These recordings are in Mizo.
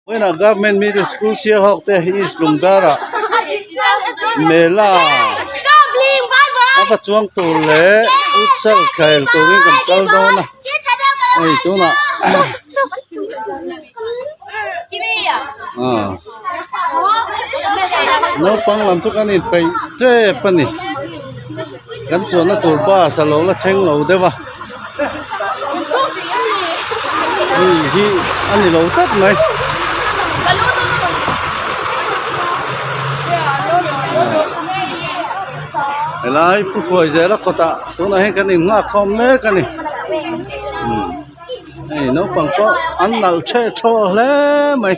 Vawiinah Government Middle School Sialhawk te East Lungdara Mela a va chuang tur leh futsal khel turin kan kal dawn a hei tunah ah naupang lam chu kan inpeih tep a ni kan chuanna tur bus a lo la thleng lo deuh a. Hei hi a ni lo tlat mai. Helai pu hruai zel a kawtah tunah hian kan innghak khawm mek a ni. Hei naupang pawh an nalh theh thaw hle mai.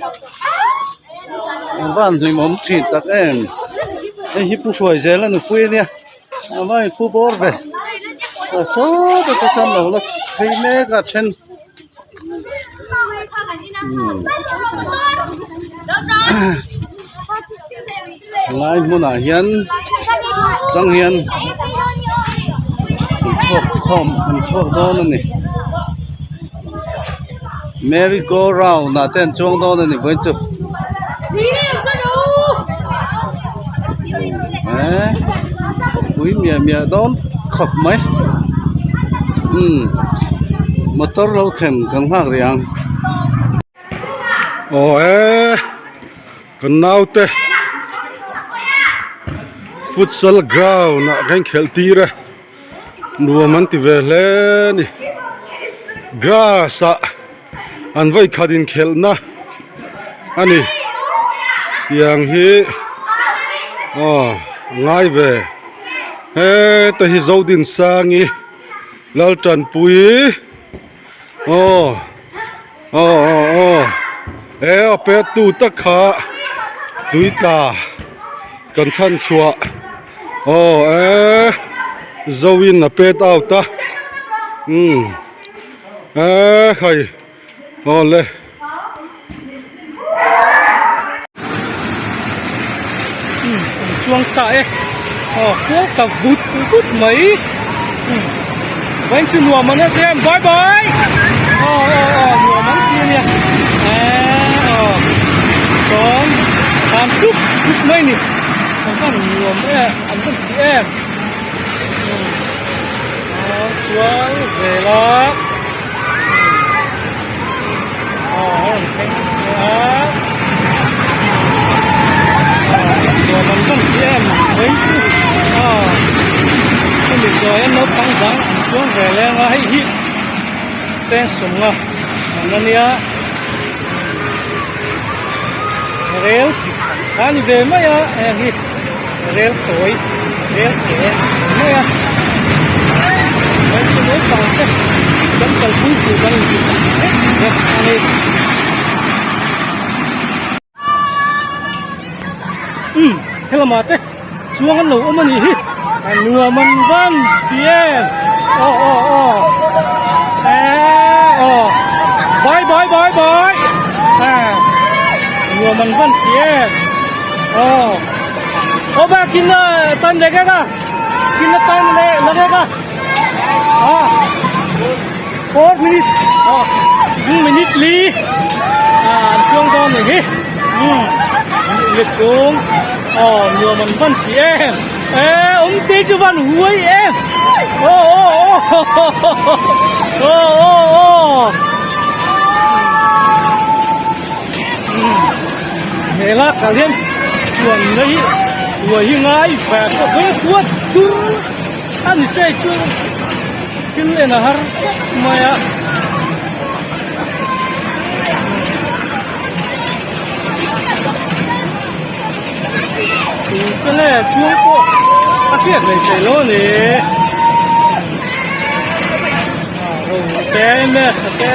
An van hlimawm thin tak em. Hei hi pu hruai zel a nupui a nia. A vai pu bawr ve a saw te chuan lo la phei mek a then helai hmunah hian chang hian an chhuak khawm an chhuak dawn a ni merry go round ah te an chuang dawn a ni vawiin chu. Eee pui miah miah dawn khawp mai umm motor lo thlen kan nghak rih ang aw e kan naute futsal ground ah kan khelh tir a nuam an ti ve hle a ni grass ah. An vawikhat inkhelhna a ni tiang hi aw ngai ve heta hi Zodinsangi Laltanpuii aw aw aw aw he a pet tu tak kha tui tla kan chhan chhuah aw e Zoin a pet out a umm. Eee khai aw le. Umm an chuang ta e aw kual ta vut vut mai umm vawiin chu nuam an a em bye bye aw aw aw nuam an ti ania eee aw sawm an tup tup mai a ni an van nuam em an van ti em. Chuan zel a aw a rawn thleng leh a nuam an rawn ti em vawiin chu aw hemi zawh hian naupang dang an chuang ve leng a hei hi cheng sawmnga man a nia rel chi khat a ni ve mai a heng hi rel tawi rel te a ni mai a heng chu naupang te kan kalpui tur kan inti tak zet zet a ni. Umm helamah te chuang an lo awm a nih hi a nuam an van ti em aw aw aw eee aw bye bye bye bye ah nuam an van ti em aw aw ba kinna time lagega kinna time lagega ah 4 minute aw minute li ah an chuang dawn a nih hi umm minute chung aw nuam an van ti em e awm te chu van huai em aw aw aw aw aw aw he lak ah hian chuan na hi huai hi ngai ve khawp mai a kuat dur a ni che chu thil en a har khawp mai a. Tute nge chhung pawh a hriat mai theih lo a ni ro te mesa te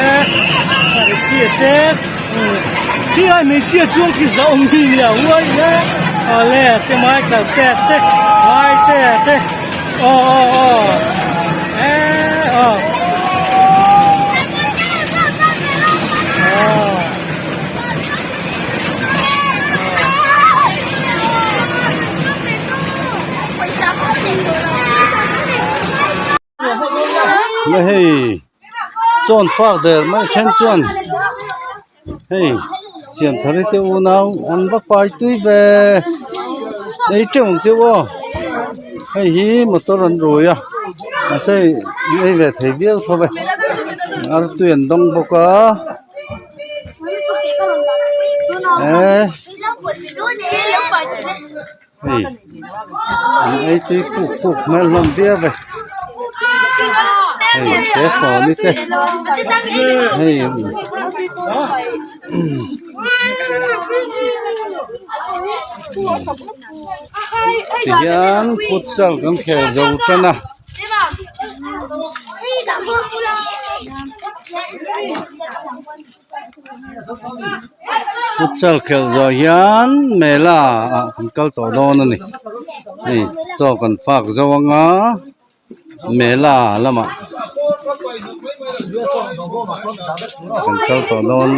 ricky te khi ai hmeichhia chuang khi zah awm hi nia uai hle awle te michael te te ngai te te aw aw aw e aw. Na hei chawn fak der mai then chuan hei. Siamthari te unau an va pai tui ve ei teuh ang che u aw hei hi motor an rui a mahse hei an ei ve thei viau tho ve artui an dawng bawk a eh hei an ei tui puk puk hmel hlawm viau ve hei he fawni te hei tihian futsal kan khel zo tan a. Futsal khelh zawh hian mela ah kan kal tawh dawn a ni hei chaw kan fak zo anga mela lamah kan kal tawh dawn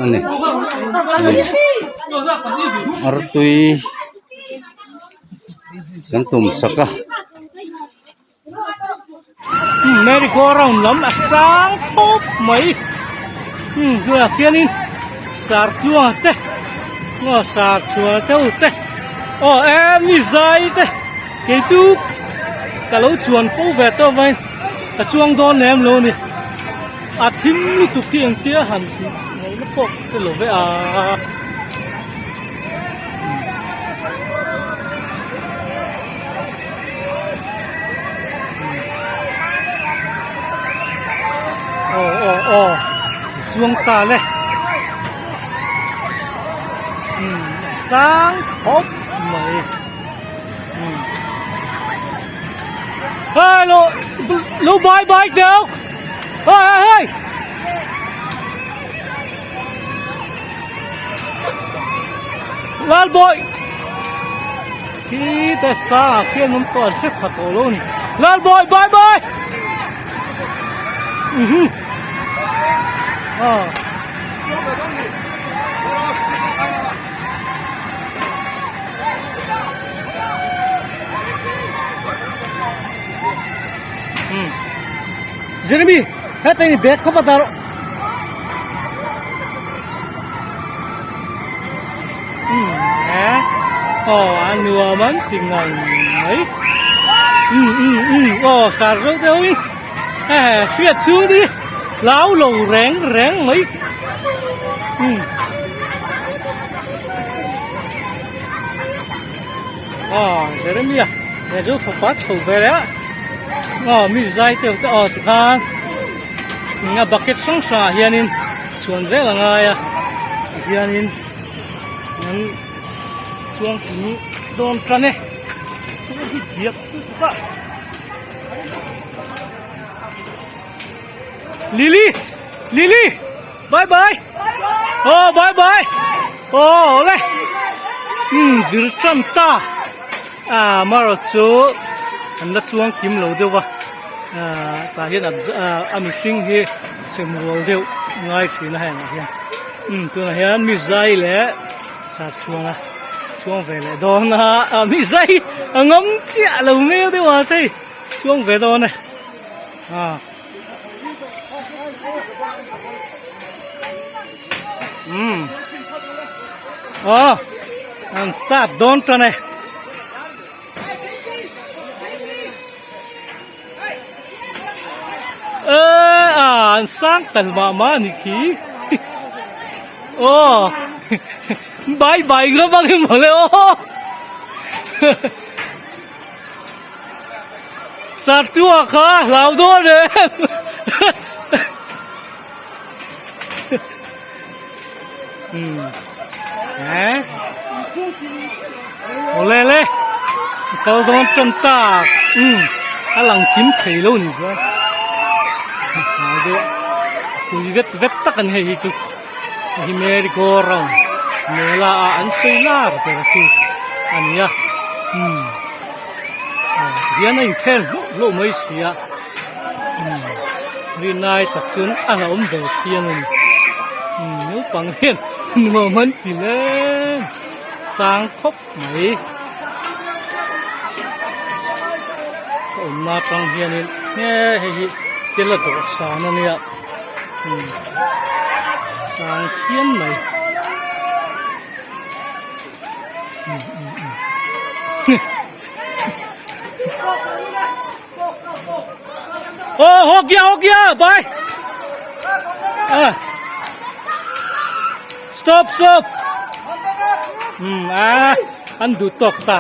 a ni hei artui kan tum sak a. Merry go round lam a sang khawp mai umm tunah khianin sar tluanga te aw sar chhuah deuh te aw em ni zai te kei chu ka lo chuan fo ve tawp mai ka chuang dawn lem lo a ni a thim lutuk hi engtia han tih ngaihna pawh ka hre lo ve a. Aw aw aw chuang ta le umm a sang khawp mai umm hei lo lo bye bye teu hei hei hei. Lalbawi khi te sangah khian awm tawh an hre pha tawh lo a ni Lalbawi bye bye uhu aw um Jeremy heta in bag kha va dah rawh. Aw a nuam an ti ngang mai um um um aw sar deuh deuh in eh hriat chu ni hlau lo reng reng mai um aw Jeremia he chu fapa chho ve leh a aw mi zai deuh te aw tikhan. A bucket hrang hrangah hianin chhuan zel a ngai a tihianin an chuang tling dawn tan e hi diak lutuk a Lily Lily bye bye aw bye bye aw awle umm zir tan ta. Ah marawh chu an la chuang kim lo deuh va ah tah hian a mihring hi sem rual deuh ngai thin a hengah hian umm tunah hian mi zai leh sar chhuang a chuang ve leh dawn a ah mi zai a ngam chiah lo hmel deuh a sei chuang ve dawn e ah umm aw an start dawn tan e. Ê à an sang tal mah mah a ni khi aw bye bye ngam ang em mawle aw. Sartua kha hlau dawn em eh awle le kal dawn tan tak um a lang kim thei lo ni chuan pui vet vet tak an hei hi chu hei hi merry go round mela ah an sawi lar ber chu a ni a umm hian a inkhel hlauh hlauh mai si a umm rinai tak chuan a la awm ve phian a ni umm naupang hian nuam an ti hle sang khawp mai ka awmna atang hianin he hei hi thil a dawhsan a nia umm sang phian mai. Oh, ho gaya ho gaya bye. Ah. Stop stop. Hmm, ah, an duh tawk ta.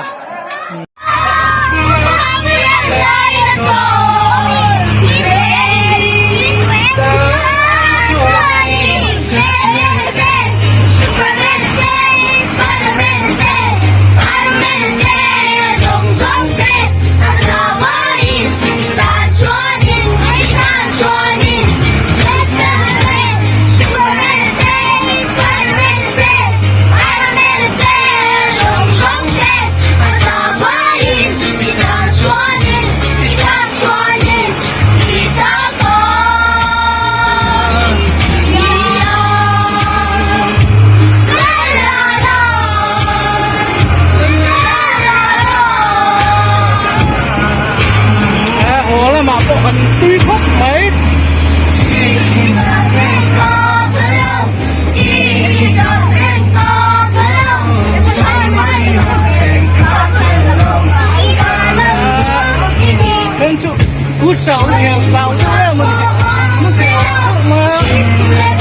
Haw lamah pawh kan tui khawp mai. Then chu futsal khel chau deuh em a ni.